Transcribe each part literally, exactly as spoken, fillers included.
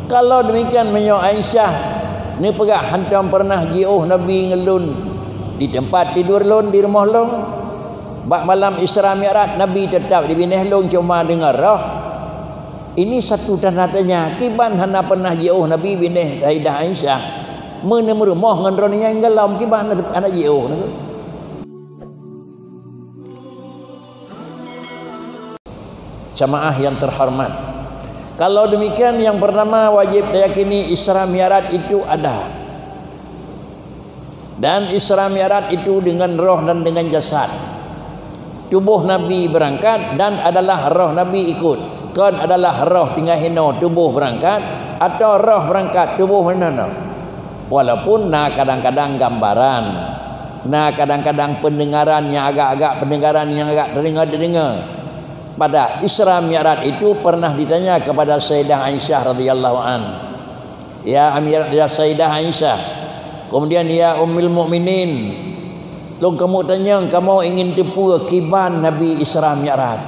Kalau demikian, meunyoe Aisyah neupeugah hantom pernah jiôh Nabi ngon lôn di tempat tidur lôn di rumoh lôn, bak malam Isra Mi'raj Nabi teutap di binéh lôn cuma deungon roh, ini satu tanda tanya, kiban hana pernah jiôh Nabi binéh Sayyidah Aisyah, meuneumeureumoh ngon droeneuh nyang golom, kiban hana jiôh. Jamaah yang terhormat, kalau demikian, yang pertama wajib diyakini Isra Mi'raj itu ada. Dan Isra Mi'raj itu dengan roh dan dengan jasad. Tuboh Nabi beurangkat dan adalah roh Nabi ikut. Kon adalah roh tinggai hinoe tuboh beurangkat, atawa roh beurangkat tuboh hinoe. Walaupun na kadang-kadang gambaran, na kadang-kadang peundengaran nyang agak-agak, peundengaran nyang agak teudeungoe-teudeungoe. Pada Isra Mi'raj itu pernah ditanya kepada Sayyidah Aisyah radhiyallahu an, "Ya Amir, ya Sayyidah Aisyah, kemudian ya Ummul Mukminin, lôn kamoe tanyong, kamoe ingin teupeue kiban Nabi Isra Mi'raj."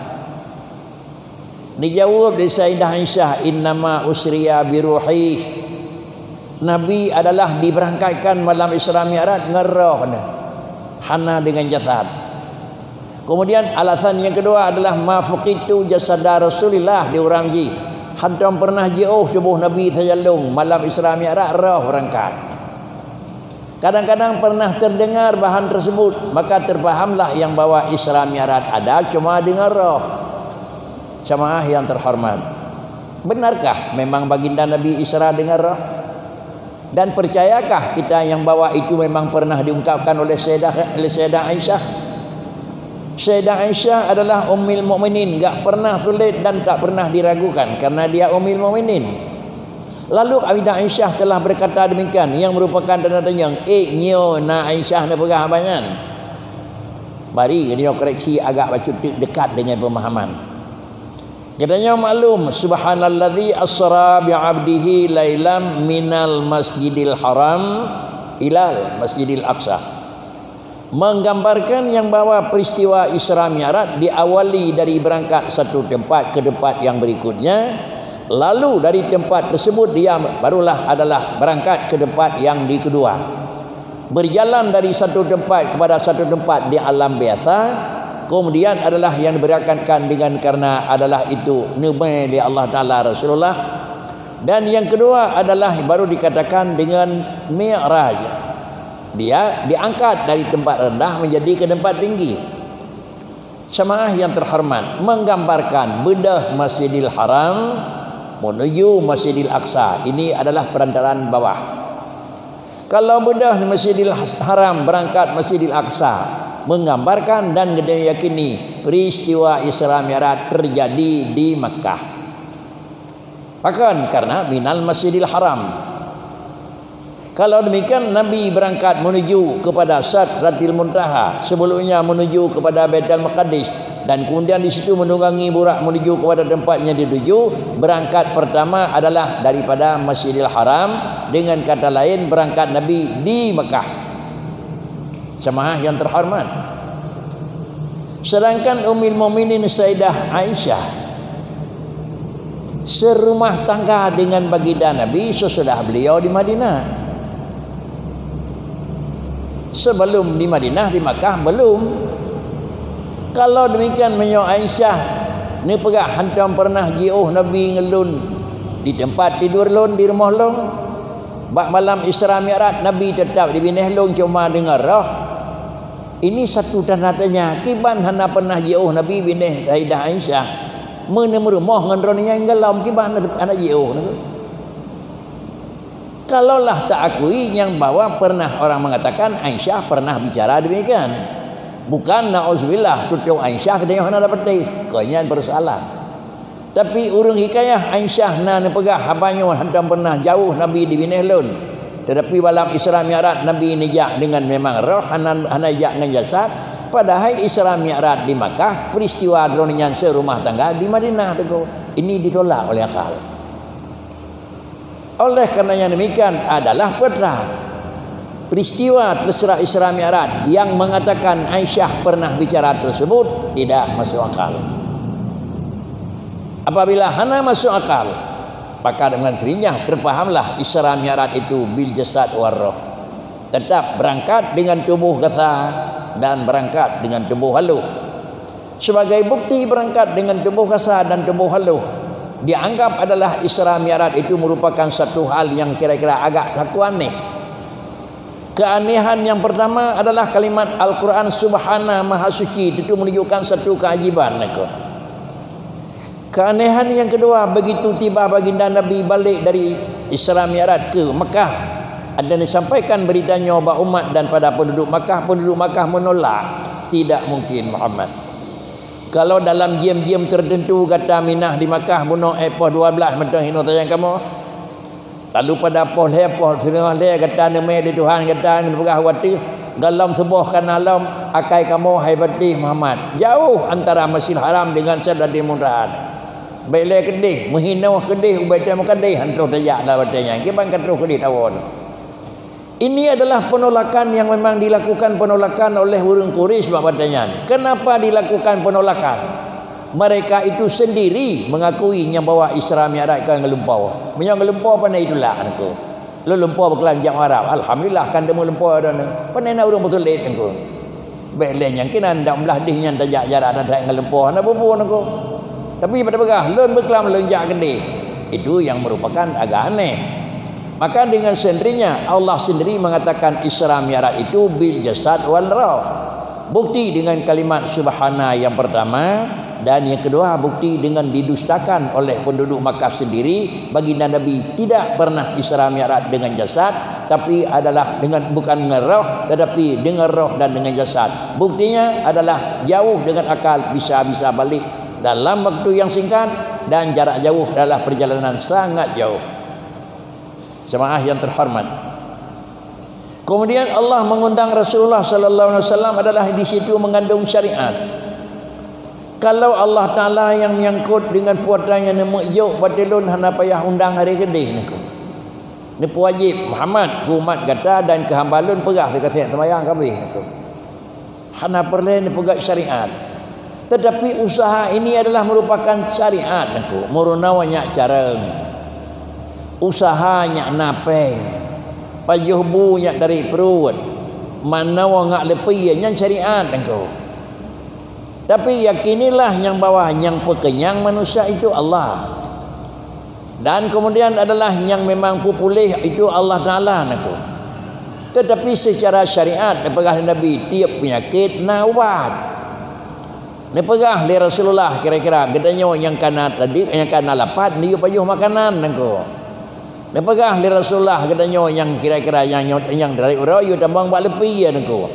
Dijaweueb lé Sayyidah Aisyah, "Innama usriya bi ruhi." Nabi adalah diberangkatkan malam Isra Mi'raj ngon roh, hana dengan jasad. Kemudian alasan yang kedua adalah, "Ma fuqidtu jasada Rasulillah," di ureuëng jih, "Hantom pernah jiôh tuboh Nabi sajan lôn malam Isra Mi'raj, roh beurangkat." Kadang-kadang pernah terdengar bahan tersebut, maka terpahamlah yang bahwa Isra Mi'raj ada cuma dengan roh. Jamaah yang terhormat, benarkah memang Baginda Nabi Isra dengan roh? Dan percayakah kita yang bahwa itu memang pernah diungkapkan oleh Sayyidah, oleh Sayyidah Aisyah? Sayyidah Aisyah adalah Ummul Mukminin, enggak pernah sulit dan tak pernah diragukan karena dia Ummul Mukminin. Lalu Sayyidah Aisyah telah berkata demikian, yang merupakan tanda tanyong, eh, nyoe na Aisyah neupeugah haba nyan. Bari nyoe koreksi agak bacut teuk dekat dengan pemahaman. Geutanyoe maklum, "Subhanalladzi asra bi 'abdihi lailam minal masjidil haram ilal masjidil aqsa." Menggambarkan yang bahwa peristiwa Isra Mi'raj diawali dari berangkat satu tempat ke tempat yang berikutnya, lalu dari tempat tersebut dia barulah adalah berangkat ke tempat yang di kedua. Berjalan dari satu tempat kepada satu tempat di alam biasa, kemudian adalah yang diberangkatkan dengan karena adalah itu neubée lé Allah Taala Rasulullah. Dan yang kedua adalah baru dikatakan dengan mi'raj. Dia diangkat dari tempat rendah menjadi ke tempat tinggi. Jamaah yang terhormat, menggambarkan beudôh Masjidil Haram menuju Masjidil Aqsa. Ini adalah perantaraan bawah. Kalau beudôh Masjidil Haram berangkat Masjidil Aqsa, menggambarkan dan geutanyoe yakini peristiwa Isra Mi'raj terjadi di Makkah. Pakon? Karena minal Masjidil Haram. Kalau demikian, Nabi berangkat menuju kepada Sidratil Muntaha, sebelumnya menuju kepada Baitul Maqdis, dan kemudian di situ menunggangi burak menuju kepada tempat yang dituju. Berangkat pertama adalah daripada Masjidil Haram, dengan kata lain, berangkat Nabi di Mekah. Jamaah yang terhormat, sedangkan Ummul Mukminin Sayyidah Aisyah serumah tangga dengan Baginda Nabi sesudah beliau di Madinah. Sebelum di Madinah, di Makkah, belum. Kalau demikian, meunyoe Aisyah neupeugah, "Hantom pernah jiôh Nabi ngon lôn di tempat tidur lôn di rumoh lôn, bak malam Isra Mi'raj Nabi teutap di binéh lôn cuma deungon roh," ini satu tanda tanya, kiban hana pernah jiôh Nabi binéh Sayyidah Aisyah, meuneumeureumoh ngon droeneuh nyang golom, kiban hana jiôh. Kalaulah taakui nyang bahwa pernah orang mengatakan Aisyah pernah bicara demikian. Bukan, na'udzubillah, tutoe Aisyah geutanyoe hana dapeuteh. Kon nyan persoalan. Tapi ureuëng hikayah Aisyah na neupeugah haba nyoe hantom pernah jiôh Nabi di binéh lôn. Tetapi malam Isra Mi'raj Nabi neujak deungon memang roh, hana, hana jak ngon jasad. Padahai Isra Mi'raj di Makkah, peristiwa droeneuh nyan serumah tangga di Madinah, teungku. Ini ditolak oleh akal. Oleh karenanya demikian adalah peue teuma peristiwa terserah Isra Mi'raj yang mengatakan Aisyah pernah bicara tersebut tidak masuk akal. Apabila hana masuk akal, Maka dengan sendirinya terpahamlah Isra Mi'raj itu bil jasad war roh. Tetap berangkat dengan tubuh gasa dan berangkat dengan tubuh halus. Sebagai bukti berangkat dengan tubuh gasa dan tubuh halus, dianggap adalah Isra Mi'raj itu merupakan satu hal yang kira-kira agak laku aneh. Keanehan yang pertama adalah kalimat Al-Quran Subhana, Maha Suci, itu menunjukkan satu keajaiban mereka. Keanehan yang kedua, begitu tiba baginda Nabi balik dari Isra Mi'raj ke Mekah, dan disampaikan berita nyoe bak umat dan pada penduduk Makkah, penduduk Makkah menolak, "Tidak mungkin, Muhammad. Kalau dalam jam-jam tertentu gata minah di Makkah bunoe éh poh dua belas mantong hino sayang kamoe, lalu pada poh lhée, poh sireungoh lhée gata neumé lé Tuhan gata neupeugah watée gohlom suboh kana lom, akai kamoe hai patéh Muhammad, jauh antara Masjidil Haram dengan Sidratil Muntaha. Bék lé keudeh, meuhinoe keudeh ubé teuh meukadeh han troh tajak lam watée nyan, kiban ka troh keudeh tawon." Ini adalah penolakan yang memang dilakukan penolakan oleh ureuëng Quraisy bak watée nyan. Kenapa dilakukan penolakan? Mereka itu sendiri mengakui nyang bahwa Isra Mi'raj ka ngeulumpoe. Meunyoe ngeulumpoe, pane itulak nangko. Lôn lumpoe beuklam jak Arab. Alhamdulillah, kan teumeu lumpoe droeneuh. Pane na ureuëng beuteulet nangko. Bék lé nyang keunan dak meulah dih nyan tajak jarak that-that ngeulumpoe, hana bubu nangko. Tapi pada peugah, "Lôn beuklam, lôn jak keudeh." Itu yang merupakan agak aneh. Maka dengan sendirinya, Allah sendiri mengatakan Isra Mi'raj itu bil jasad wal roh. Bukti dengan kalimat Subhana yang pertama, dan yang kedua, bukti dengan didustakan oleh penduduk Makkah sendiri, baginda Nabi tidak pernah Isra Mi'raj dengan jasad, tapi adalah dengan, bukan dengan roh, tetapi dengan roh dan dengan jasad. Buktinya adalah jauh dengan akal, bisa-bisa balik dalam waktu yang singkat, dan jarak jauh adalah perjalanan sangat jauh. Jemaah yang terhormat, kemudian Allah mengundang Rasulullah sallallahu alaihi wasallam adalah di situ mengandung syariat. Kalau Allah Taala yang menyangkut dengan puasa nyang neumeujok, berarti lôn hana payah undang hari keudeh nangko. Neupeuwajéb, "Muhammad, keu umat gata dan keu hamba lôn peugah teuka seumayang ka habéh nangko." Hana peureulée neupeugah syariat. Tetapi usaha ini adalah merupakan syariat nangko. Meurunoe nyak carông. Usaha nyak na péng. Pajoh bu nyak dari pruet. Manoe nyak leupie, nyan syariat nangko. Tapi yakinilah nyang bahwa nyang peukenyang manusia itu Allah. Dan kemudian adalah nyang memang peupuléh itu Allah Taala nangko. Tetapi secara syariat, neupeugah lé Nabi, tiep peunyakét na ubat. Neupeugah lé Rasulullah kira-kira, geutanyoe nyang kana tadi, nyang kana lapat, neuyue pajoh makanan nangko. Neupeugah lé Rasulullah, geutanyoe nyang kira-kira nyang nyoe, nyang dari uroe, yue tamong bak leupie nangko.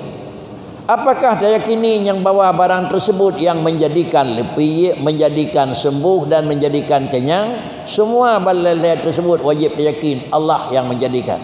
Apakah tayakini nyang bahwa barang tersebut yang menjadikan leupie, menjadikan sembuh dan menjadikan kenyang? Semua balée-balée tersebut wajib tayakin Allah yang menjadikan.